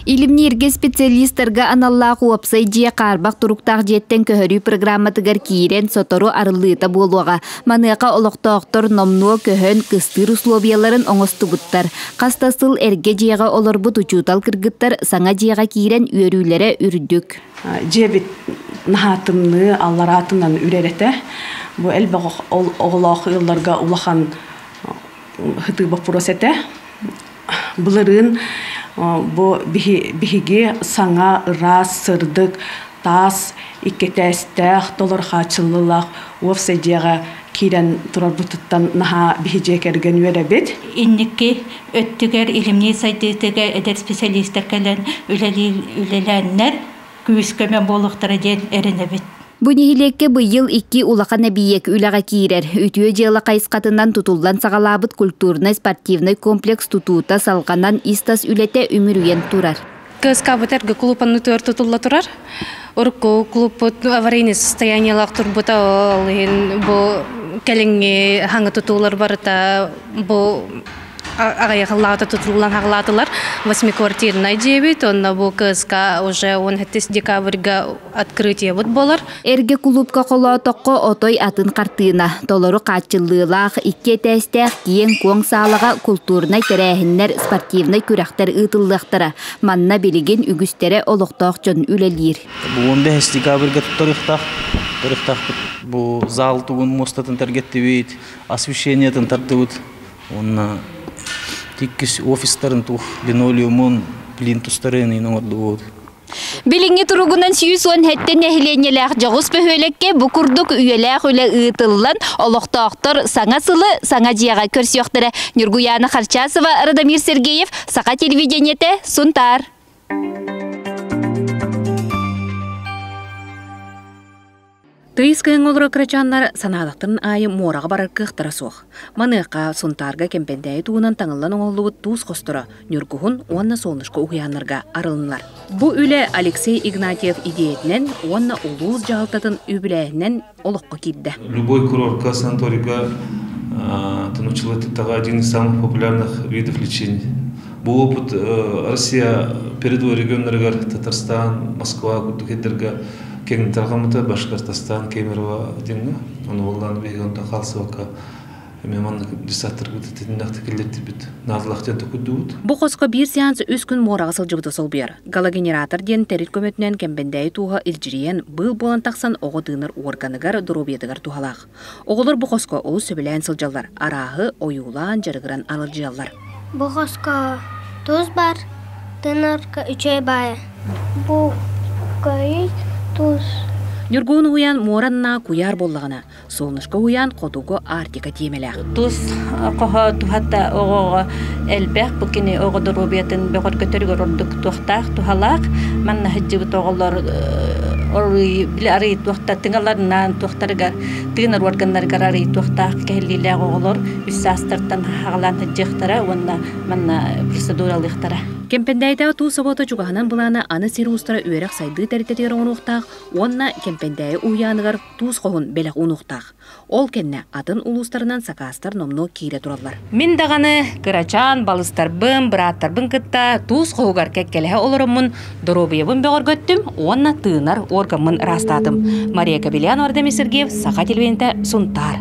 Илимнииргэ специалистарга аналлаах уопсай дьиэ хаарбах туруктаах дьиэттэн көһөрүү программатыгар киирэн сотору арыллыыта буолуоҕа. Маныаха олохтоохтор номнуо көһөн кыстыыр условияларын оҥостубуттар. Хас да сыл эргэ дьиэҕэ олорбут учуутал кыргыттар саҥа дьиэҕэ киирэн үөрүүлэрэ үрдүк. Дьиэбит наһаа тымныы, аллараатынан үрэр этэ. Бу элбэх оҕолоох ыалларга улахан ытыы боппуруос этэ. Былырыын бу биһиги саҥа ыраас, сырдык, таас, икки этээстээх, толору хааччыллыылаах уопсай дьиэҕэ киирэн турарбытыттан наһаа биһи дьиэ кэргэн үөрэбит. Инники өттүгэр илимнии сайдыытыгар эдэр специалистар кэлэн үлэлээннэр күүс-көмө буолуохтара диэн эрэнэбит. Бу нэһилиэккэ быйыл икки улахан эбийиэк үлэҕэ киирэр. Үтүө дьыала хайысхатынан тутуллан саҕалаабыт культурнай-спортивнай комплекс тутуута салҕанан ис-тас үлэтэ үмүрүйэн турар. КСК-быт эргэ клуб аннытыгар тутулла турар. Урукку клубпут аварийный состояниелаах турбута, ол иһин бу кэлиҥҥи хаҥы тутуулар барыта бу аҕыйахыллаата тутуллан хаҕылаатылар. Восьмиквартирнай дьиэбит, онно бу КСК уже 17 декабрьга открытиебыт буолар. Эргэ кулуупка холоотоххо отой атын хартыына, толору хааччыллыылаах, икки этээстээх киэҥ-куоҥ саалаҕа култуурунай тэрээһиннэр, спортивнай күрэхтэр ыытыллыахтара. Манна билигин үгүстэрэ олохтоох дьон үлэлиир. Бу 15 декабрьга туттарыахтаах туттарыахтаахпыт. Бу зал тугун муостатын тәргэттибит, освещениетын тардыбыт. Уонна иккис офистарын тух линолеумун, плинтустарын оҥордубут. Билиҥҥи туругунан 117 нэһилиэнньэлээх дьоҕус бөһүөлэккэ бу курдук үйэлээх үлэ ыытыллан, олохтоохтор саҥа сылы саҥа дьиэҕэ көрсүөхтэрэ. Ньургуйаана Харчасова, Радомир Сергеев, Саха телевидениетэ, Сунтаар. Тыйыс кыһыҥҥа олорор кырачааннар санаалахтарын аайы муораҕа барар кыахтара суох. Маныаха Сунтаарга Кэмпэндээйи туһунан таҥыллан оҥоһуллубут туус хосторо Ньургуһун уонна Солнышко уһуйааннарга арылыннылар. Бу үлэ Алексей Игнатьев идиэйэтинэн уонна улуус дьаһалтатын үбүлээһинэн олоххо киирдэ. Любой курортка, санаторийга тынуччалыы один из самых популярных видов лечения. Бу опыт Россия передовой регионнарыгар Татарстан, Москва курдук сирдэргэ киэҥ тарҕаммыта Башкортостан Кемерово диэҥҥэ. Ону буоллаан биһиги онтон хаалсыбакка эмиэ маннык десанттарбыт итиннэхтик киллэрдибит. Наадалаах диэн токуйдубут. Бу хоско биир сеанс үс күн муораҕа сылдьыбыты солбуйар. Галогенератор диэн тэрил көмөтүнэн Кэмпэндээйи тууһа илдьирийэн, быыл буолан тахсан оҕо тыынар уорганыгар, доруобуйатыгар туһалаах. Оҕолор бу хоско олус сөбүлээн сылдьаллар, арааһы ойуулаан, дьарыгыран аралдьыйаллар. Бу хоско туус бар, тыынарга үчүгэй баайа. Бу көй туус. Ньургуһун уһуйаан муоранна куйаар буоллаҕына, Солнышко уһуйаан хотугу Арктика тиэмэлээх. Тус хоһо туһата оҕоҕо элбэх, бу кини оҕо доруобуйатын бөҕөргөтөрүгэр ордук туохтаах, туһалаах. Манна сылдьыбыт оҕолор арый, били арый туохта тыҥаларынан туохтарыгар тыынар органнарыгар арый туохтаах кэһиллиилээх оҕолор үс саастартан хаҕалаан сылдьыахтара уонна манна процедуралыахтара. Кэмпэндээйитээҕи туус собуота чугаһынан былаана аны сир уустара үөрэх-сайдыы тэрилтэтигэр оҥоруохтаах уонна Кэмпэндээйи уһуйааныгар туус хоһун бэлэх уунуохтаах. Ол кэннэ атын улуустарынан сакаастар номнуо киирэ тураллар. Мин даҕаны кырачаан балыстарбын, бырааттарбын кытта туус хоһугар кэккэлэһэ олороммун доруобуйабын бөҕөргөттүм уонна тыынар уоргаммын ыраастаатым. Мария Кобельянова, Ардемий Сергеев, Саха телевидениетэ, Сунтаар.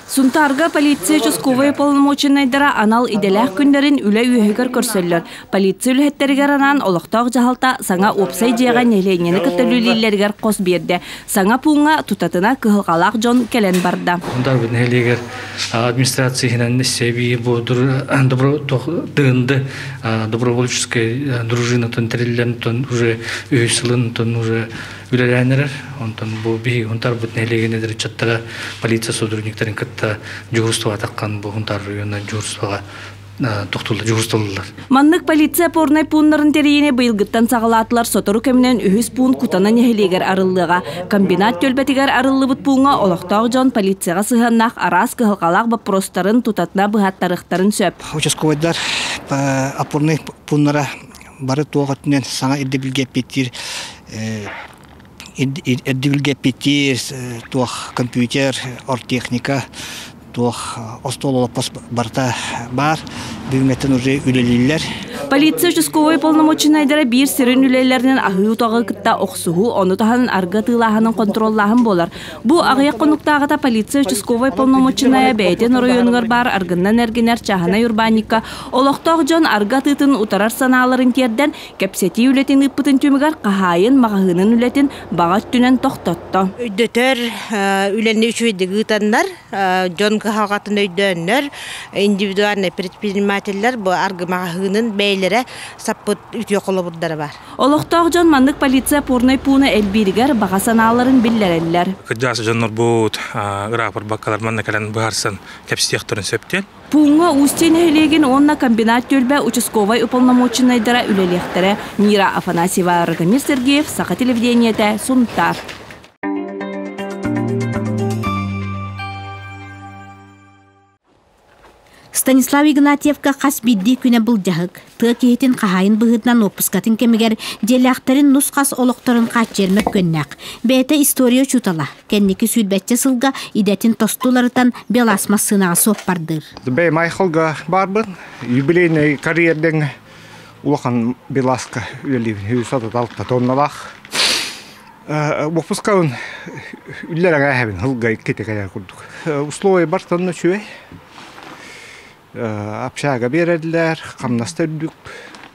Сунтаарга полиция участковай уполномоченнайдара анал идэлээх күннэрин үлэ үөһүгэр көрсөллөр. Полиция үлэһиттэригэр анаан олохтоох дьаһалта саҥа уопсай дьиэҕэ нэһилиэнньэни кытта үлэлииллэригэр хос биэрдэ. Саҥа пууҥҥа тутатына кыһалҕалаах дьон кэлэн барда. Сунтаарбыт нэһилиэгэр администрация иһинэн сэбии бу тыынды добровольческай дружинатын тэриллэн уже үһүс сылын уже үлэлээн эрэр. Онтон бу биһиги Хунтарбыт нэһилиэгин эдэр ыччаттара полиция сотрудниктарын кытта дьуһурстватаххан бу Хунтар районунан дьуһурстваҕа тохтуллар, дьуһурсталлар. Маннык полиция опорнай пууннарын тэрийиини быйылгыттан саҕалаатылар сотору кэминэн үһүс пуун Кутана нэһилиэгэр арыллыаҕа. Комбинат түөлбэтигэр арыллыбыт пууҥҥа олохтоох дьон полицияҕа сыһыаннаах араас кыһалҕалаах боппуруостарын тутатына быһааттарыахтарын сөп. Участковайдар опорнай пууннара бары туох өттүнэн саҥа ирдэбилгэ эппиэттиир. Ирдэбилгэ эппиэттиир туох компьютер, оргтехника, туох остуол олоппос барыта баар. Бүгүҥҥэттэн уже үлэлииллэр. Полиция участковай полномоченнайдара биир сүрүн үлэлэринэн аһыы утаҕы кытта охсуһуу, ону таһынан аргы атыылааһынын контроллааһын буолар. Бу аҕыйах хонуктааҕыта полиция участковай полномоченная бэйэтин оройуонугар баар аргыннан эргинэр чааһынай урбаанньыкка олохтоох дьон аргы атыытын утарар санааларын тиэрдэн, кэпсэтии үлэтин ыыппытын түмүгэр хаһаайын маҕаһыынын үлэтин баҕа өттүнэн тохтотто. Өйдөтөр үлэни үчүгэйдик ыытаннар, дьон кыһалҕатын өйдөөннөр, индивидуальнай предпринимателлэр бу аргы маҕаһыынын бэйэлэрэ саппыт үтүө холобурдара бар. Олохтоох дьон маннык полиция опорнай пууна элбииригэр баҕа санааларын биллэрэллэр. Кырдьаҕас дьоннорбут ыраапыр баккалар манна кэлэн быһаарсан кэпсиэхтэрин сөп диэн. Пууҥҥа Устье нэһилиэгин уонна комбинат түөлбэ участковай уполномоченнайдара үлэлиэхтэрэ. Мира Афанасьева, Радомир Сергеев, Саха телевидениетэ, Сунтаар. Станислав Игнатьевка хас биирдии күнэ былдьаһык. Тыа киһитин хаһаайын быһыытынан уоппускатын кэмигэр дьиэлээхтэрин нус-хас олохторун хааччыйар мөккүөннээх. Бэйэтэ история учуутала. Кэнники сүүрбэччэ сылга идэтин тосту уларытан Белас массыынаҕа суоппардыыр. Бэйэм Майхалга баарбын. Юбилейный карьерден улахан Беласка үлэлиибин. 136 тонналаах. Уоппускабын үллэр аҥааһабын сылга иккитэ кэлэр курдук. Условия бартан үчүгэй. Общага биэрэллэр, хамнаста үрдүк.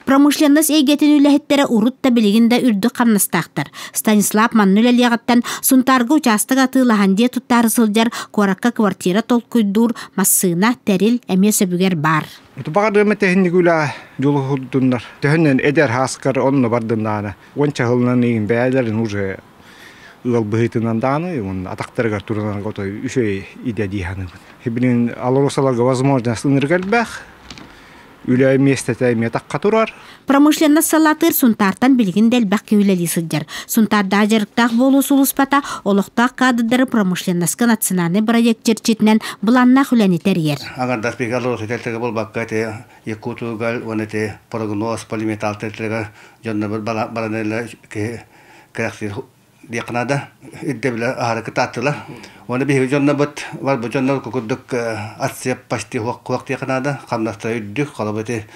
Промышленность эйгэтин үлэһиттэрэ урут да билигин да үрдүк хамнастаахтар. Станислав манна үлэлиэҕиттэн Сунтаарга учаастак атыылаһан дьиэ туттаары сылдьар, куоракка квартира толкуйдуур, массыына, тэрил эмиэ сөбүгэр баар. Баҕарыам этэ үлэ дьулуһурдуннар. Төһөнөн эдэр хааскар онно бардыннаана. Уонча сылынан иин бэйэлэрин уже ыал быһыытынан даҕаны уонна атахтарыгар турунарга отой үчүгэй идэ дии саныыбын. Билигин алросаларга возможность ынырык элбэх, үлэ миэстэтэ эмиэ тахха турар. Промышленность салаатыгар Сунтаартан билигин да элбэх киһи үлэлии сылдьар. Сунтаардаах дьарыктаах буолуу сулууспата олохтоох кадрдары промышленноска национальнай проект чэрчитинэн былааннаах үлэни тэрийэр. Аҥардас биһиги алроса тэрилтэгэ буолбакка ити Якутуголь уонна ити прогноз полиметалл тэрилтэлэригэр дьоннорбут баранелла киһи кэрэхсиир диэххэ наада. Ирдэбилэ аһары кытааттылар. Уонна биһиги дьоннорбут барбыт дьоннор курдук отсеп почти хуох диэххэ наада. Хамнастара үрдүк, холобур ити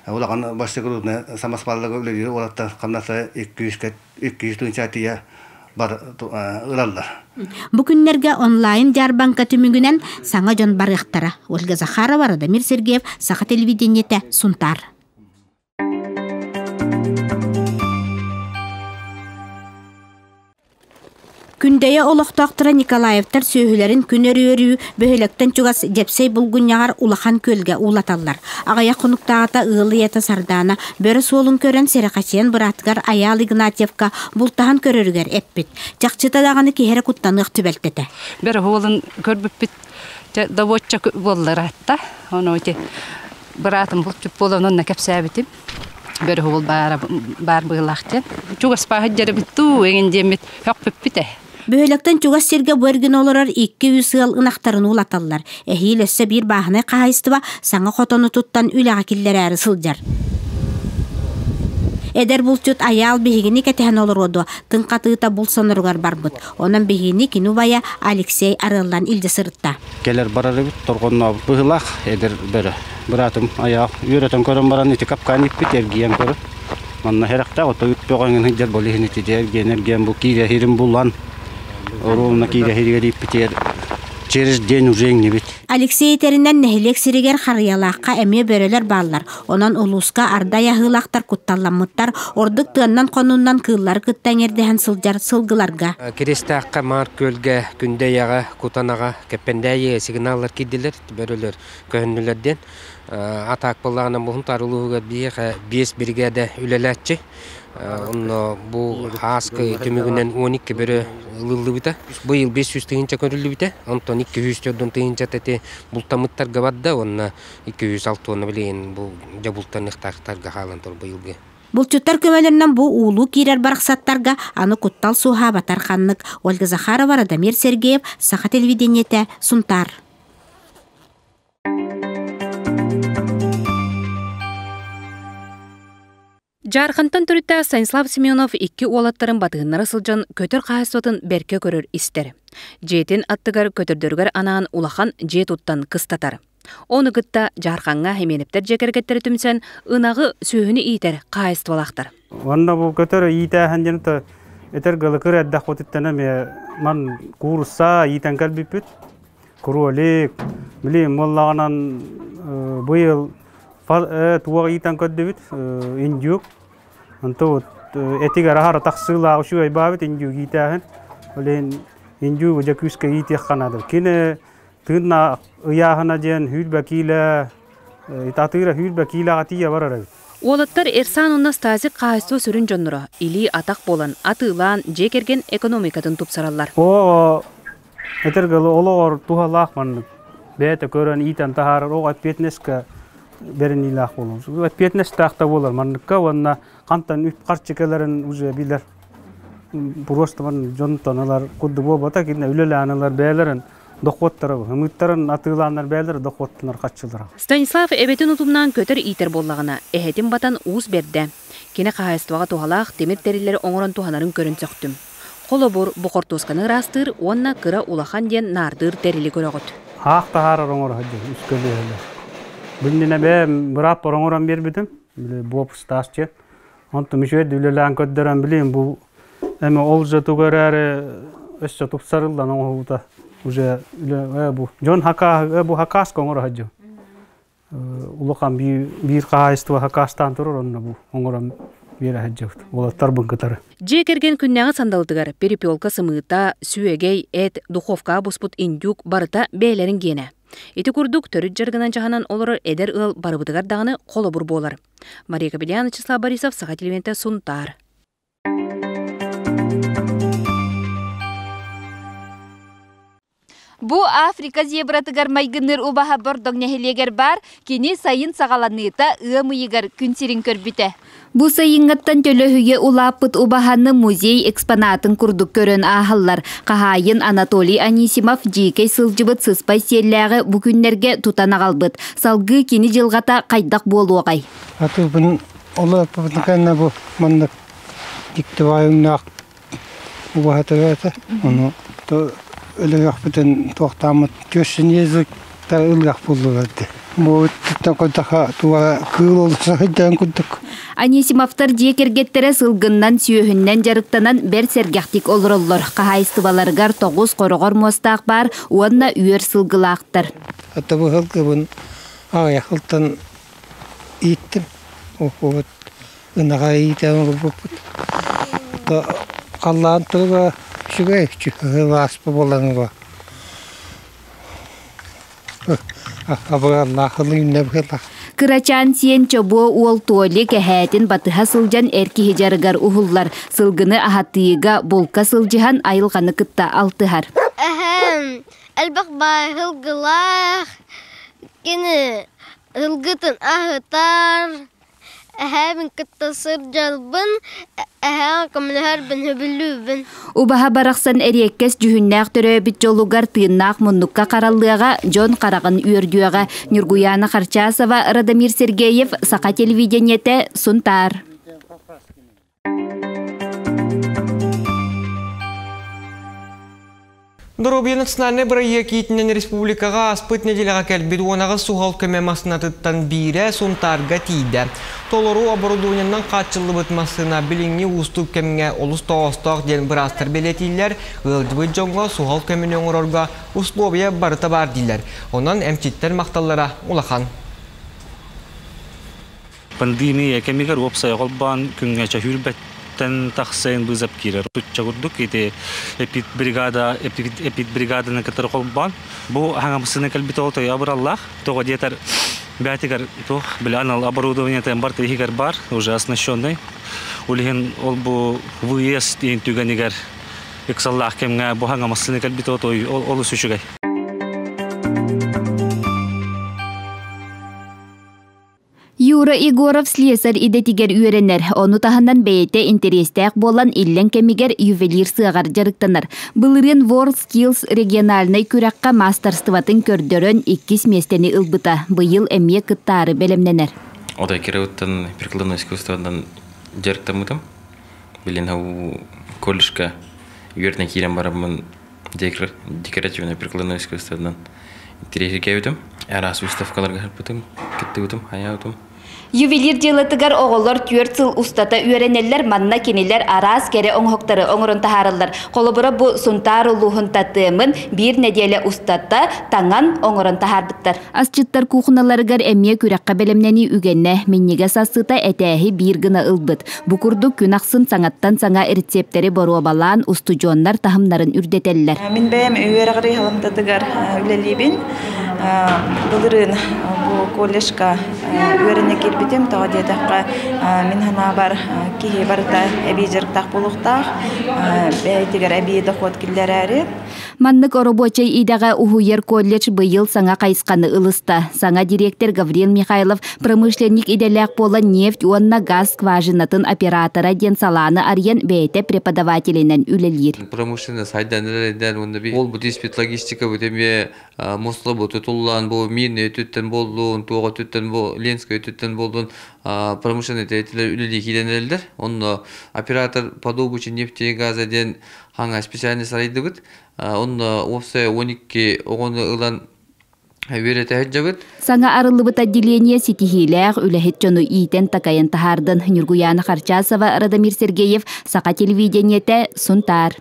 улахан большегрудная самосвалларга үлэлиир уолаттар хамнастара 200 тыһыынча тиийэ бар ылаллар. Бу күннэргэ онлайн дьаарбаҥка түмүгүнэн саҥа дьон барыахтара. Ольга Захарова, Радомир Сергеев, Саха телевидениетэ, Сунтаар. Күндэйэ олохтоохторо Николаевтар сүөһүлэрин күн өрүү-өрүү бөһүөлэктэн чугас Дьэпсэй булгунньаҕар улахан күөлгэ уулаталлар. Аҕыйах хонуктааҕыта ыал ийэтэ Сардаана бөрө суолун көрөн сэрэхэчийэн быраатыгар Айаал Игнатьевка бултаһан көрөрүгэр эппит. Чахчыта даҕаны киһи эрэ куттаныах түбэлтэтэ. Бөрө суолун көрбүппүт добуочча буолларатта. Ону ити быраатым булчут буолан онно кэпсээбитим. Бөрө баара баар быылаах диэн. Чугас бааһыт дьэрибит туу эҥин диэммит хөхпүппүт ээ. Бөһүөлэктэн чугас сиргэ бу эргин олорор 2-3 ыал ынахтарын уулаталлар. Эһиил өссө биир бааһынай хаһаайыстыба саҥа хотону туттан үлэҕэ киллэрээри сылдьар. Эдэр булчут Айаал биһигини кэтэһэн олоруо дуо, тыҥ хатыыта булт соноругар барбыт. Онон биһигини кини убайа Алексей арыаллаан илдьэ сырытта. Кэлэр барар эбит, торҕоннообут быһыылаах эдэр бөрө. Быраатым Айаал үөрэтэн көрөн баран ити капкаан иппит, эргийэн көрөн. Манна хэрэхтээх ото үппөҕөҥүн сылдьар бол иһин ити эргиэн эргиэн бу киирэ иһирин булан оруолуна киирэ иһиригэр ииппитигэр через день уже иҥнибит. Алексей этэринэн нэһилиэк сиригэр Харыйалаахха эмиэ бөрөлөр бааллар. Онон улууска ардай аһыылаахтар кутталламмыттар, ордук тыаннан-хонууннан кыыллары кытта эҥэрдэһэн сылдьар сылгыларга. Киристээххэ, Маар Күөлгэ, Күндэйэҕэ, Кутанаҕа, Кэппэндээйигэ сигналлар киирдилэр, бөрөлөр көһүннүлэр диэн. Атаак буоллаҕына Муһунтаар улууһугар биһиэхэ биэс биригээдэ үлэлээччи. Онно бу ааскы түмүгүнэн 12 бөрө ылыллыбыта. Быйыл 500 тыһыынча көрүллүбүтэ. Онтон 204 тыһыынчата ити бултаммыттарга барда уонна 206 уонна билигин бу дьэ бултаныахтаахтарга хаалан тур быйылгы. Булчуттар көмөлөрүнэн бу уулуу киирэр барахсаттарга аны куттал суоһаабатар ханнык. Ольга Захарова, Радомир Сергеев, Саха телевидениетэ, Сунтаар. Дьаархантан төрүттээх Станислав Семенов икки уолаттарын батыһыннара сылдьан көтөр хаһаайыстыбатын бэркэ көрөр истэр. Дьиэтин аттыгар көтөрдөрүгэр анаан улахан дьиэ туттан кыстатар. Ону кытта Дьаархаҥҥа Химиэнэптэр дьиэ кэргэттэрэ түмсэн ынаҕы, сүөһүнү иитэр хаһаайыстыбалаахтар. Уонна бу көтөр иитээһин диэн этэр гылыкыр эрдэхпититтэн эмиэ ман куурусса иитэн кэлбиппит. Кролик, билим буоллаҕынан быйыл туох иитэн көрдүбүт индюк. Онто этигэр аһара тахсыылаах үчүгэй баабыт индюк иитээһин. Ол иһин индюгу дьэ күүскэ иитиэххэ наада. Кини тыынна ыйааһына диэн сүүрбэ киилэ атыыра сүүрбэ киилэҕэ тиийэ барар эбит. Уолаттар Эрсан уонна Стасик хаһаайыстыба сүрүн дьонноро илии-атах буолан атыылаан дьиэ кэргэн экономикатын тупсараллар. Оо, этэргэ олоҕор туһалаах маннык бэйэтэ көрөн иитэн таһаарар оҕо эппиэтинэскэ бэриниилээх буолар. Эппиэтинэстээх да буолар манныкка уонна хантан үп харчы кэлэрин уже билэр. Просто ман дьонтон ылар курдук буолбата кинилэр үлэлээн ылар бэйэлэрин дохуоттара ымыыттарын атыылааннар бэйэлэрэ дохуоттанар харчылара. Станислав эбэтин утумнаан көтөр иитэр буоллаҕына, эһэтин батан уус бэрдэ. Кини хаһаайыстыбаҕа туһалаах тимир тэриллэри оҥорон туһанарын көрөн сөхтүм. Холобур, бу хортуосканы ыраастыыр уонна кыра-улахан диэн наардыыр тэрили көрөҕүт. Аах таһаарар оҥоро сылдьабын үс көлүөһэлэр. Билиннэ бэйэм бырааппар оҥорон биэрбитим. Били буопустаас диэн. Онтум үчүгэй үлэлээн көрдөрөн билим бу эми ол же тугу эрээри өссө тупсарыллан оҥоһуута уже үлэ бу дьон хакаа бу хакааска оҥоро сылдьабын. Улахан биир хаһаайыстыба хакаастаан турар онно бу оҥорон биэрэ сылдьабыт уолаттарбын кытары. Дьиэ кэргэн күннээҕи сандалытыгар перепелка сымыыта, сүөгэй, эт, духовкаҕа буспут индюк барыта бэйэлэрин гиэнэ. Ити курдук төрүт дьарыгынан дьаһанан олорор эдэр ыал барыбытыгар даҕаны холобур буолар. Мария Капельян, Вячеслав Борисов, Саха телевидениетэ, Сунтаар. Бу Африка зебратыгар майгынныыр убаһа Бордоҥ нэһилиэгэр баар, кини сайын саҕаланыыта ыам ыйыгар күн сирин көрбүтэ. Бу сайыҥҥыттан төлөһүйэ улааппыт убаһаны музей экспонатын курдук көрөн ааһаллар. Хаһаайын Анатолий Анисимов дьиикэй сылдьыбыт сыспай сиэллээҕи бу күннэргэ тутан аҕалбыт. Салгыы кини дьылҕата хайдах буолуоҕай? Атыыбын олооппутун кэннэ бу маннык дьикти баайыҥнаах убаһа төрөөтө. Ону өлөрүөхпүтүн туохтааммыт түөрсүн языктар ылыах буоллулар дии. Буоттан көрдөхө туора кыыл олус сылдьан курдук. Анисимовтар дьиэ кэргэттэрэ сылгыннан, сүөһүннэн дьарыктанан бэрт сэргэхтик олороллор. Хаһаайыстыбаларыгар тоҕус хороҕор муостаах баар уонна үөр сылгылаахтар. Ата бу сылгыбын аҕыйах сылтан ииттим. Уккубут ынаҕа иитэн олорбуппут. Халлаан туруга үчүгэй, ааспа буолан ыла. Абыраллаах ылыынна быһыылаах. Кырачаан сиэн чобуо уол Толик эһээтин батыһа сылдьан эр киһи дьарыгар уһуллар. Сылгыны аһатыыга, булка сылдьыһан айылҕаны кытта алтыһар. Эһэм элбэх баай сылгылаах, кини сылгытын аһытар, Эһээбин кытта сылдьарбын, эһээҕэ көмөлөһөрбүн сөбүлүүбүн. Убаһа барахсан эриэккэс дьүһүннээх төрөөбүт дьолугар тыыннаах муннукка хараллыаҕа, дьон хараҕын үөрдүөҕэ. Ньургуйаана Харчасова, Радомир Сергеев, Саха телевидениетэ, Сунтаар. Доруобуйа национальнай бырайыак иитинэн республикаҕа ааспыт нэдиэлэҕэ кэлбит уонаҕы суһал көмө массыынатыттан биирэ Сунтаарга тиийдэ. Толору оборудованиенан хааччыллыбыт массыына билиҥҥи уустук кэмҥэ олус тоҕоостоох диэн быраастар бэлиэтииллэр, ыалдьыбыт дьоҥҥо суһал көмөнү оҥорорго условия барыта баар дииллэр. Онон эмчиттэр махталлара улахан. Пандемия кэмигэр уопсай холбоон күҥҥэ чөһүүрбэттэн тахсан быызап киирэр. Тучча курдук ити эпидбригада эпидбригаданы кытары холбоон бу аһаҥамсыны кэлбит ол тойо абыраллаах. Тоҕо диэтэр бээтигэр туох били анал оборудованиетын барыта иһигэр бар уже оснащенный. Ол иһин ол бу выезд диэн түгэнигэр ыксаллаах кэмҥэ бу аһаҥамсыны кэлбит той олус үчүгэй. Юра Егоров слесарь идэтигэр үөрэнэр, ону таһынан бэйэтэ интэриэстээх буолан иллэҥ кэмигэр ювелир сыаҕар дьарыктанар. Былырыын WorldSkills региональнай күрэххэ маастарыстыбатын көрдөрөн иккис миэстэни ылбыта. Быйыл эмиэ кыттаары бэлэмнэнэр. Отой кирэуттан прикладной искусстводан дьарыктаммытым. Билин хау колледжка үөртэн киирэн бараммын декоративно прикладной искусстводан интэриэһиргээбитим. Араас выставкаларга сырпытым, кыттыбытым, хайаабытым. Ювелир дьыалатыгар оҕолор түөрт сыл устата үөрэнэллэр, манна кинилэр араас кэрэ оҥоһуктары оҥорон таһаараллар. Холобура, бу Сунтаар улууһун татыамын биир нэдиэлэ устата таҥан оҥорон таһаарбыттар. Асчыттар куухуналарыгар эмиэ күрэххэ бэлэмнэнии үгэнэ, минньигэс ассыта этээһи биир гына ылбыт. Бу курдук күн ахсын саҥаттан саҥа рецептэри боруобалаан, устудьуоннар таһымнарын үрдэтэллэр. Мин бэйэм үөрэҕирии халамтатыгар үлэлиибин. Былырыын бу колледжка үөрэнэ киирбитим. Тоҕо диэтэххэ, мин санаабар, киһи барыта эбии дьарыктаах буолуохтаах, бэйэтигэр эбии дохуот киллэрээри. Маннык оробуочай идэҕэ уһуйар колледж быйыл саҥа хайысханы ылыста. Саҥа дириэктэр Гаврил Михайлов промышленник идэлээх буолан нефть уонна газ скважинатын оператора диэн салааны арыйан бэйэтэ преподавателинэн үлэлиир. Промышленность сайдан эрэрдэн уонна ол бу тиспит логистика бу эмиэ мосла бу тутуллан бу мин өтүттэн боллун туох өтүттэн бу Ленскэй өтүттэн боллун промышленный тэрилтэлэр үлэлии киирэн эрэллэр. Онно оператор по добыче нефти и газа диэн хаҥа специальность арыйдыбыт. Онно уопсайа 12 оҕону ылан үөрэтэ сылдьабыт. Саҥа арыллыбыт отделение ситиһиилээх үлэһит дьону иитэн-такайан таһаардын. Ньургуйаана Харчасова, Радомир Сергеев, Саха телевидениетэ, Сунтаар.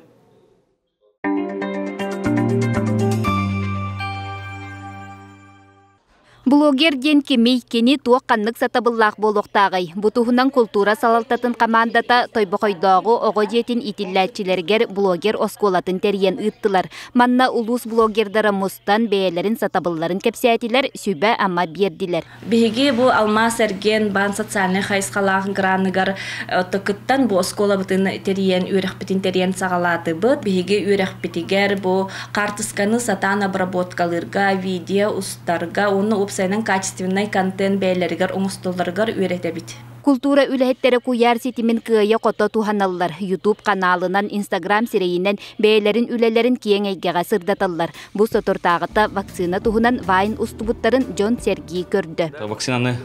Блогер диэн кимий, кини туох ханнык сатабыллаах буолуохтааҕый? Бу туһунан култуура салалтатын хамаандата Тойбохойдооҕу оҕо дьиэтин иитиллээччилэригэр блогер оскуолатын тэрийэн ыыттылар. Манна улуус блогердара мустан бэйэлэрин сатабылларын кэпсээтилэр, сүбэ-ама биэрдилэр. Биһиги бу Алмаас эргиэн баан социальнай хайысхалаах граныгар кыттан бу оскуолабытын тэрийэн, үөрэхпитин тэрийэн саҕалаатыбыт. Биһиги үөрэхпитигэр бу хаартысканы сатаан обработкалыырга, видео устарга уонна уопсайынан качественнай контент бэйэлэригэр оҥостоллоругар үөрэтэбит. Култуура үлэһиттэрэ куйаар ситимин кыайа-хото туһаналлар. YouTube ханаалынан, Instagram сирэйинэн бэйэлэрин үлэлэрин киэҥ эйгэҕэ сырдаталлар. Бу соторутааҕыта вакцина туһунан вайн устубуттарын дьон сэргии көрдө. Вакцинаны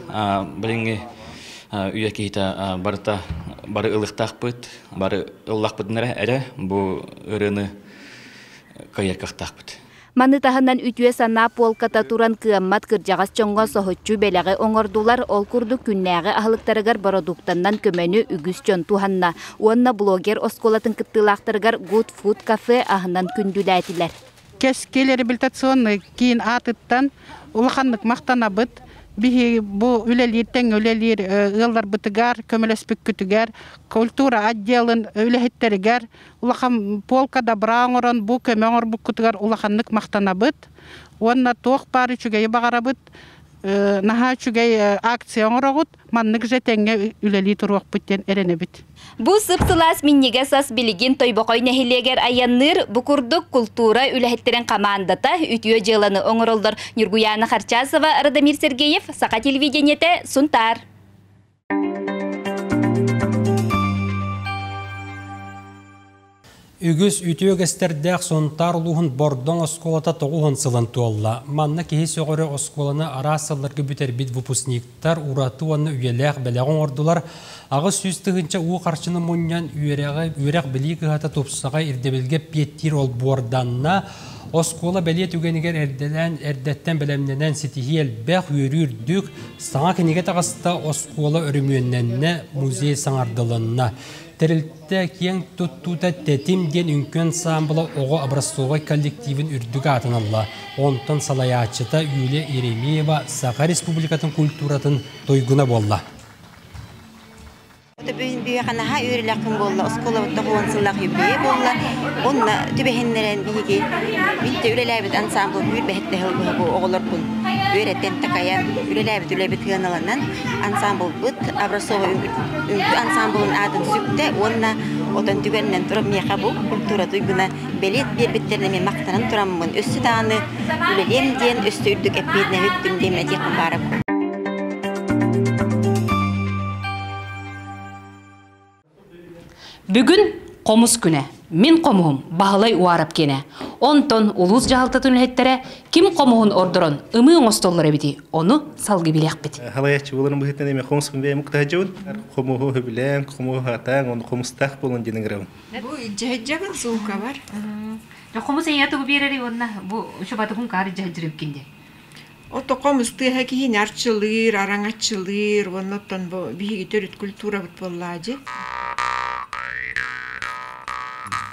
билиҥҥи үйэ киһитэ барыта бары ылыахтаахпыт, бары ыллахпытын эрэ бу ырыаны кыайар кыахтаахпыт. Маны таһынан үтүө санаа полката туран кыаммат кырдьаҕас дьоҥҥо соһуччу бэлэҕи оҥордулар, ол курдук күннээҕи аһылыктарыгар бородууктанан көмөнү үгүс дьон туһанна уонна блогер оскуолатын кыттыылаахтарыгар Good Food Cafe аһынан күндүлээтилэр. Кэскил реабилитационный киин аатыттан улаханнык махтанабыт. Биһи бу үлэлиир тэҥҥэ үлэлиир ыалларбытыгар, көмөлөспүккүтүгэр, культура отделын үлэһиттэригэр улахан полка добра оҥорон бу көмө оҥорбуккутугар улаханнык махтанабыт уонна туох баар үчүгэйи баҕарабыт наһаа үчүгэй акция оҥороҕут маннык же тэҥҥэ үлэлии туруохпут диэн эрэнэбит. Бу сып-сылаас минньигэс ас билигин Тойбохой нэһилиэгэр айанныыр. Бу курдук култуура үлэһиттэрин хамаандата үтүө дьыаланы оҥороллор. Ньургуйаана Харчасова, Радомир Сергеев, Саха телевидениетэ, Сунтаар. Үгүс үтүө үгэстэрдээх Сунтаар улууһун Бордоҥ оскуолата тоҕуһун сылын туолла. Манна киһи сөҕөрө оскуоланы араас сылларга бүтэрбит выпускниктар ураты уонна үйэлээх бэлэҕи оҥордулар. 800 тыһыынча уу харчыны мунньан үөрэҕи үөрэх-билии кыһата тупсаҕай ирдэбилгэ эппиэттиир олбуорданна. Оскуола бэлиэ түгэнигэр эрдэлээн эрдэттэн бэлэмнэнэн ситиһии элбэх, үөрүү үрдүк, саҥа кинигэ таҕыста, оскуола өрөмүөннэннэ, музей саҥардылынна. Тэрилтэ киэҥ туттуута Тэтим диэн үҥкүү ансаамбыла оҕо образцовай коллективын үрдүк аатын ылла. Онтон салайааччыта Юлия Еремеева Саха Республикатын культуратын туйгуна буолла. Бүгүн үөрүүлээх күн буолла, оскуолабыт 90 сыллаах юбилейа буолла. Онно түбэһиннэрэн биһиги битте үлэлээбит ансамбл бүүр бэһэтте бу оҕолорбун үөрэтэн такайан үлэлээбит үлэбит ыаналанан ансамблбыт образцовый үҥкүү ансамблын аатын сүктэ уонна отон түгэнинэн туран миэхэ бу культура туйгуна бэлиэт биэрбиттерин эмиэ махтанан тураммын өссө даҕаны үлэлиэм диэн өссө үрдүк эппиэтинэһи үктүм диэн этиэхпин баарабын. Бүгүн хомус күнэ. Мин хомуһум Баһылай Уарап киэнэ. Онтон улуус дьаһалтатын үлэһиттэрэ ким хомуһун ордорон ымыы оҥостоллор эбитий, ону салгыы билиэхпит. Халаяччы буоларын быһыытынан эми хомуспун бэйэм уктаһадьабын. Хомуһу хөбүлээн, хомуһу хатаан, оны хомустаах буолан диэн ыҥырабын. Бу илдьэһэдьэбин суука бар. Хомус эйэ тугу биэрэрий уонна бу учубатыгын каар илдьэһэдьирибкин диэн. Ото хомус тыаһа киһини арчылыыр, араҥаччылыыр, уонна оттон бу биһиги төрүт культурабыт буоллаадьы.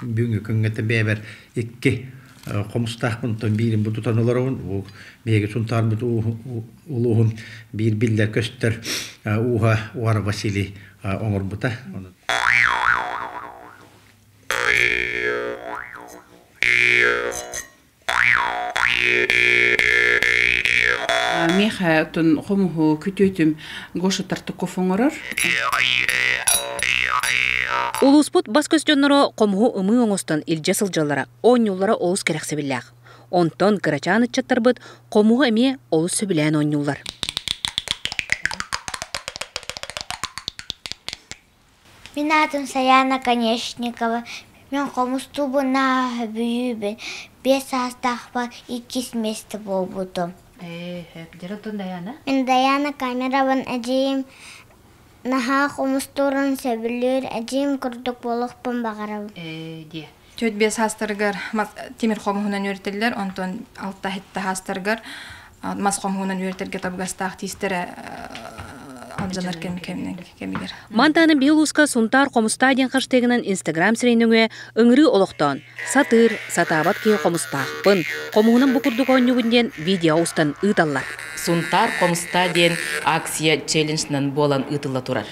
Бүгүҥҥү күҥҥэ бэйэбэр икки хомустаахпын, оттон биирин бу тутан олоробун. Бу биһиги Сунтаарбыт улууһун биир биллэр көстөр ууһа Уара Василий оҥорбута. Миэхэ оттон хомуһу күтүөтүм Гоша Тартаков оҥорор. Улууспут бас-көс дьонноро хомуһу ымыы оҥостон илдьэ сылдьаллара, оонньууллара олус кэрэхсэбиллээх. Онтон кырачаан ыччаттарбыт хомуһу эмиэ олус сөбүлээн оонньууллар. Мин аатым Саяна Конечникова. Мин хомустуубун наһаа сөбүлүүбүн. 5 саастаахпар иккис миэстэ буолбутум. Даяна? Мин Даяна Камерован эдьиийим наһаа хомустуурун сөбүлүүр, эдьиийим курдук буолуохпун баҕарабын. 4-5 саастарыгар тимир хомуһунан үөрэтэллэр, онтон 6-7 саастарыгар мас хомуһунан үөрэтэргэ табыгастаах тиистэрэ алдьанар кэмигэр. Мантаны биһи улууска Сунтаар Хомустаа диэн хаштыгынан Инстаграм сирэй нөҥүө ыҥырыы олохтоон, сатыыр, сатаабат киһи хомустаахпын, хомуһунан бу курдук оонньуубун диэн видео устан ыыталлар. Сунтаар Хомустаа диэн акция челленджынан буолан ыытылла турар.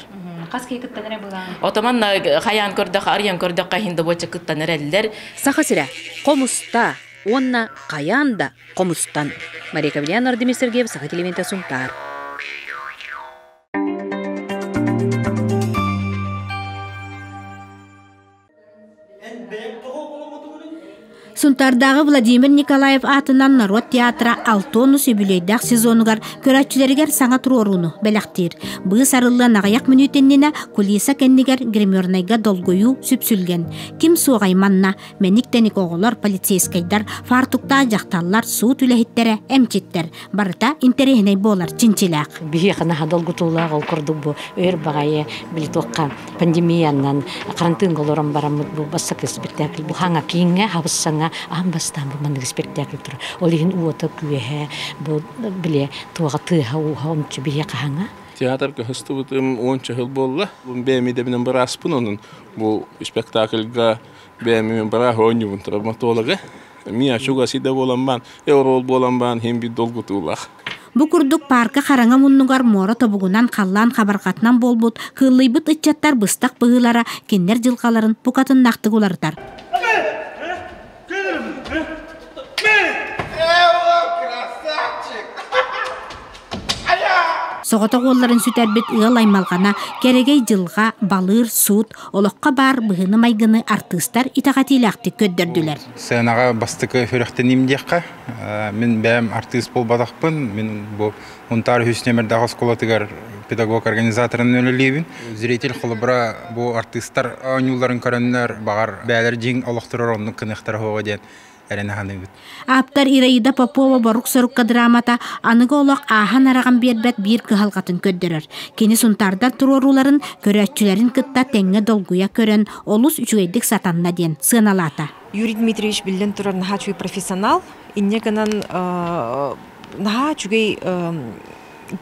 Хас киһи кыттан эрэ былаан? Отоман хайаан көрдөх, арыйан көрдөххө иһин добуоча кыттан эрэллэр. Саха сирэ хомустаа уонна хайаан да хомустан. Мария Кавлян, Ардемир Сергеев, Саха телевидениета Сунтаар. Сунтаардааҕы Владимир Николаев аатынан норуот театра Алтонус үбүлүөйдээх сезонугар көрөөччүлэригэр саҥа туруорууну бэлэхтиир. Быыс арыллыан аҕыйах мүнүүт иннинэ кулиса кэннигэр гримернайга долгуйуу сүпсүлгэн. Ким суоҕай манна? Мэник-тэник оҕолор, полицейскайдар, фартуктаах дьахталлар, суут үлэһиттэрэ, эмчиттэр. Барыта интэриэһинэй буолар чинчилээх. Биһиэхэ наһаа долгутуулаах ол курдук бу өр баҕайы били туохха пандемиянан карантинга олорон бараммыт бу бастакы спектакль бу хаҥа кииҥҥэ хабыс-саҥа аан бастаан бу маннык спектакль турар. Ол иһин уота-күөһэ бу били туоҕа тыаһа-ууһа ончу биһиэхэ хаҥа. Театрга хыстыбытым уонча сыл буолла. Бэйэм идэбинэн бырааспын онон бу спектакльга бэйэм быраах оонньуубун травматолога. Мия чугас идэ буолан баан, эорол буолан баан хин бир долгутуулаах. Бу курдук парка хараҥа муннугар муора тобугунан халлаан хабарҕатынан буолбут кыыллыйбыт ыччаттар быстах быһыылара кинилэр дьылҕаларын букатыннаахтык уларытар. Соҕотох уолларын сүтэрбит ыал аймалҕана, кэрэгэй дьылҕа, балыыр, суут, олоххо баар быһыыны-майгыны артыыстар итэҕэтиилээхтик көрдөрдүлэр. Сценаҕа бастакы сүрэхтэниим диэххэ, мин бэйэм артыыс буолбатахпын, мин бу Унтаар үһүс нүөмэрдээх оскуолатыгар педагог-организаторынан үлэлиибин. Зритель холобура бу артыыстар оонньууларын көрөннөр, баҕар бэйэлэр дьиҥ олохторор оннук гыныахтара суоҕа диэн эрэнэ саныыбыт. Ааптар Ираида Попова борук-сорукка драмата аныгы олох ааһан-араҕан биэрбэт биир кыһалҕатын көрдөрөр. Кини сунтаардар туруорууларын көрөөччүлэрин кытта тэҥҥэ долгуйа көрөн, олус үчүгэйдик сатанна диэн сыаналаата. Юрий Дмитриевич биллэн турар наһаа үчүгэй профессионал. Инньэ гынан наһаа үчүгэй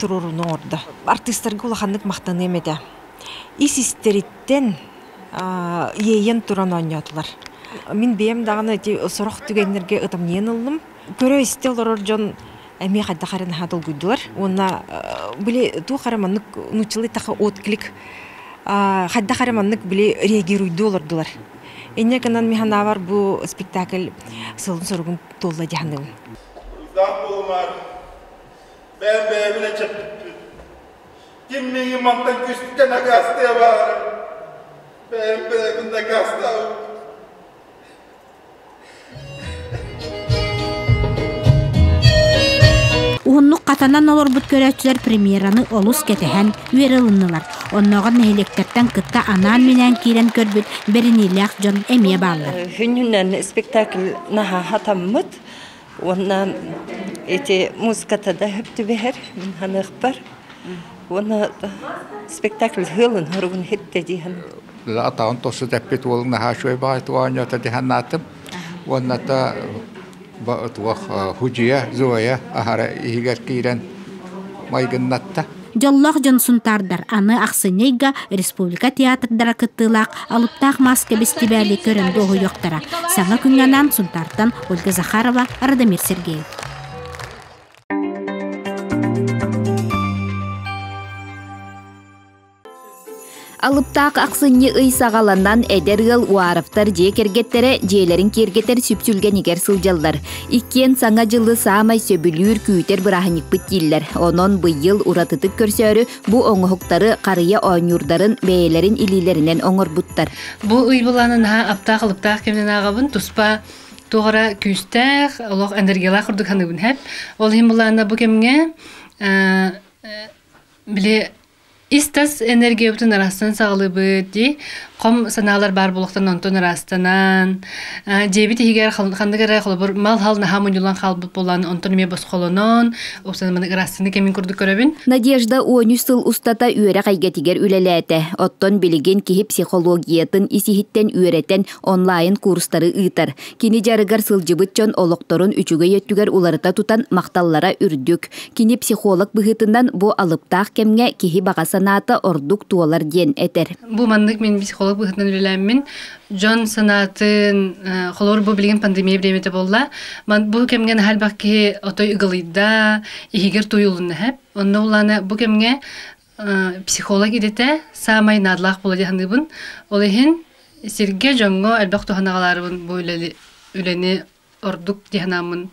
туруорууну оҥордо. Артыыстарга улаханнык махтаныам этэ. Ис-истэриттэн иэйэн туран оонньоотулар. Мин бэйэм даҕаны ити сорох түгэннэргэ ытамньыйан ыллым. Көрө-истэ олорор дьон эмиэ хайдах эрэ наһаа долгуйдулар. Уонна били туох эрэ маннык нууччалыы эттэххэ отклик хайдах эрэ маннык били реагируйдуу олордулар. Инньэ гынан мин санаабар бу спектакль сылын-соругун туолла дии саныыбын. Уйдаах буолумаар, бэйэм бэйэбин эчэппиппин. Ким миигин мантан күстэн акаастыа баара? Бэйэм бэйэбин дакаастаабыппын. Уһуннук хатанан олорбут көрөөччүлэр премьераны олус кэтэһэн, үөрэ ылыннылар. Оннооҕор нэһилиэктэртэн кытта анаан-минээн киирэн көрбүт бэриниилээх дьон эмиэ бааллар. Хүннүнэн спектакль наһаа хатаммыт. Уонна ити музыката да хөп түбэһэр мин ханыахпар. Уонна спектакль хылын хоругун хитте диһэн. Атаҕын тосу тэппит уолун наһаа үчүгэй баҕайытык оонньоото диһэн наатым. Уонна та туох Худьуйа Зоя аһара иһигэр киирэн майгыннатта. Дьоллоох дьон сунтаардар аны ахсынньы ыйга республика театрдара кыттыылаах Алыптаах мааска бэстибээли көрөн дуоһуйуохтара. Саҥа күҥҥэ анаан Сунтаартан Ольга Захарова, Радомир Сергеев. Алыптаах ахсынньы ый саҕаланан эдэр ыал Уаровтар дьиэ кэргэттэрэ дьиэлэрин киэргэтэр сүпсүлгэнигэр сылдьаллар. Иккиэн Саҥа дьылы саамай сөбүлүүр күүтэр бырааһынньыкпыт дииллэр. Онон быйыл уратытык көрсөөрү бу оҥоһуктары харыйа оонньуурдарын бэйэлэрин илиилэринэн оҥорбуттар. Бу ый былааны наһаа аптаах-алыптаах кэминэн ааҕабын. Туспа туох эрэ күүстээх, олох энергиялаах курдук саныыбын һэп. Ол иһин былаана бу кэмҥэ били Ис-тас энергиябытын ыраастан саҕалыыбыт дии. Хом санаалар баар буолуохтан онтон ыраастанан, дьиэбит иһигэр ханнык эрэ холобур мал-хал наһаа мунньуллан хаалбыт буолан, онтон эмиэ босхолонон, уопсайынан ыраастыны кэмин курдук көрөбүн. Надежда 13 сыл устата үөрэх эйгэтигэр үлэлээтэ. Оттон билигин киһи психологиятын ис-иһиттэн үөрэтэн онлайн курстары ыытар. Кини дьарыгар сылдьыбыт дьон олохторун үчүгэй өттүгэр уларыта тутан махталлара үрдүк. Кини психолог быһыытынан бу алыптаах кэмҥэ киһи баҕа санаата ордук туолар диэн этэр. Бу маннык мин психолог быһыытынан үлэлээммин дьон санаатын холобур бу билигин пандемия бириэмэтэ буолла. Бу кэмҥэ наһаа элбэх киһи отой ыгылыйда, иһигэр туйулунна һэп. Онно улаана бу кэмҥэ психолог идэтэ саамай наадалаах буола дии саныыбын. Ол иһин сиргэ дьоҥҥо элбэх туһанаҕалаарыбын бу үлэни ордук дии санааммын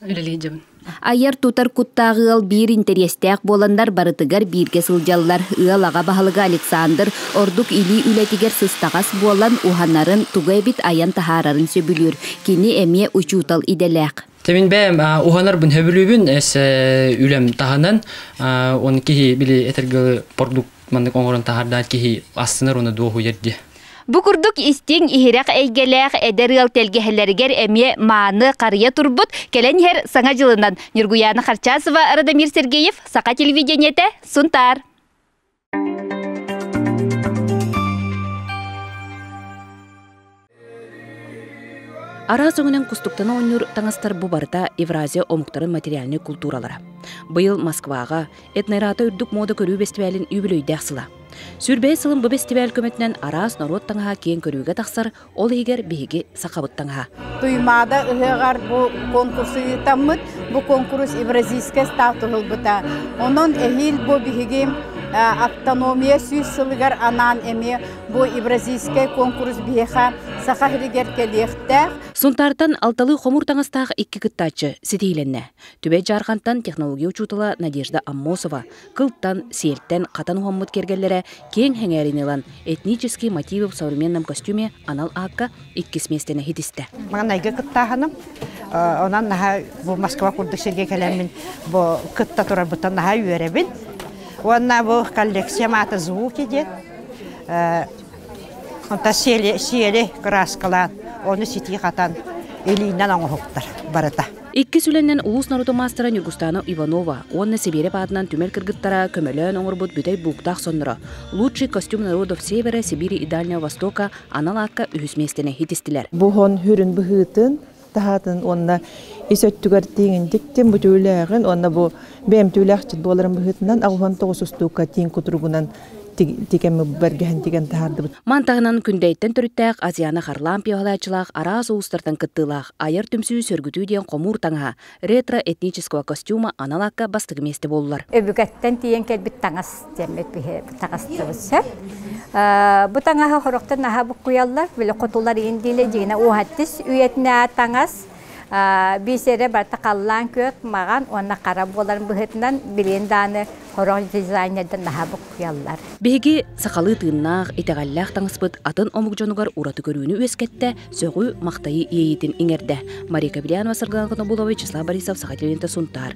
үлэлии дьабын. Айар-тутар куттаах ыал биир интэриэстээх буоланнар барытыгар бииргэ сылдьаллар. Ыал аҕа баһылыга Александр ордук илии үлэтигэр сыстаҕас буолан уһанарын, тугу эбит айан таһаарарын сөбүлүүр. Кини эмиэ учуутал идэлээх. Мин бэйэм уһанарбын сөбүлүүбүн эс үлэм таһынан он киһи били этэргэ продукт маннык оҥорон таһаардаан киһи астынар уонна дуоһуйар дии. Бу курдук истиҥ иһирэх эйгэлээх эдэр ыал тэлгэһэлэригэр эмиэ мааны харыйа турбут кэлэн иһэр Саҥа дьылынан Ньургуйаана Харчасова, Радомир Сергеев, Саха телевидениетэ, Сунтаар. Араас өҥүнэн кустуктана оонньуур таҥастар бу барыта Евразия омуктарын материальнай култууралара. Быйыл Москваҕа Этнората үрдүк муода көрүү бэстибээлин үбүлүөйдээх сыла. Сүүрбэһис сылын бу бэстибээл көмөтүнэн араас норуот таҥаһа киэҥ көрүүгэ тахсар, ол иһигэр биһиги сахабыт таҥаһа. Туймаада ыһыаҕар бу конкурсу ыытаммыт, бу конкурс евразийскай статус ылбыта. Онон эһиил бу биһиги автономия сүүс сылыгар анаан эмиэ Бу Евразийскай куонкурус биһиэхэ Саха сиригэр кэлиэхтээх. Сунтаартан алталыы хомуур таҥастаах икки кыттааччы ситиһиилэннэ. Түбэй Дьаархантан технология учуутала Надежда Аммосова кылтан, сиэлтэн хатан уһаммыт киэргэллэрэ киэҥ сэҥээриини ылан «Этнические мотивы в современном костюме» анал аакка иккис миэстэни ситистэ. Маҥнайгы кыттааһыным. Онон наһаа бу Москва курдук сиргэ кэлэммин бу кытта турарбыттан наһаа үөрэбин. Уонна бу коллекциям аата «Звуки» диэн. Онтон сиэли, сиэли кырааскалаан, ону ситии хатан илиинэн оҥоһуктар барыта. Иккис үлэнэн улуус норуотун маастара Ньургустаана Иванова уонна Сибиэрэп аатынан түмэл кыргыттара көмөлөөн оҥорбут бүтэй бууктаах сонноро «Лучший костюм народов Севера, Сибири и Дальнего Востока» анал аакка үһүс миэстэни ситистилэр. Бу хон хүрүн быһыытын, таһаатын уонна ис өттүгэр тииҥин бу түүлээҕин уонна бу бэйэм түүлээхчит буоларын быһыытынан аҕуһан тоҕус устуука тииҥ кутуругунан тигэн бэргэһэн тигэн таһаардыбыт. Ман таһынан Күндэйттэн төрүттээх Азияна Харлампия уһалааччылаах араас уустартан кыттыылаах айар түмсүү сөргүтүү диэн хомуур таҥаһа ретро-этнического костюма анал аакка бастакы миэстэ буоллулар. Өбүгэттэн тиийэн кэлбит таҥас диэммит биһи таҥастыбыт сөп. Бу таҥаһы хорохтон наһаа буккуйаллар, били хотулар иин диилэ дьиҥинэ уһаттис үйэтинэ таҥас биисэрэ барыта халлаан күөх, маҕан уонна хара буоларын быһыытынан билигин даҕаны хорох дизайнердар наһаа буккуйаллар. Биһиги сахалыы тыыннаах, итэҕэллээх таҥаспыт атын омук дьонугар ураты көрүүнү үөскэттэ, сөҕүү-махтайыы иэйиитин иҥэрдэ. Мария Кобельянова, Саргылана Конобулова, Вячеслав Борисов, Саха телевидениета, Сунтаар.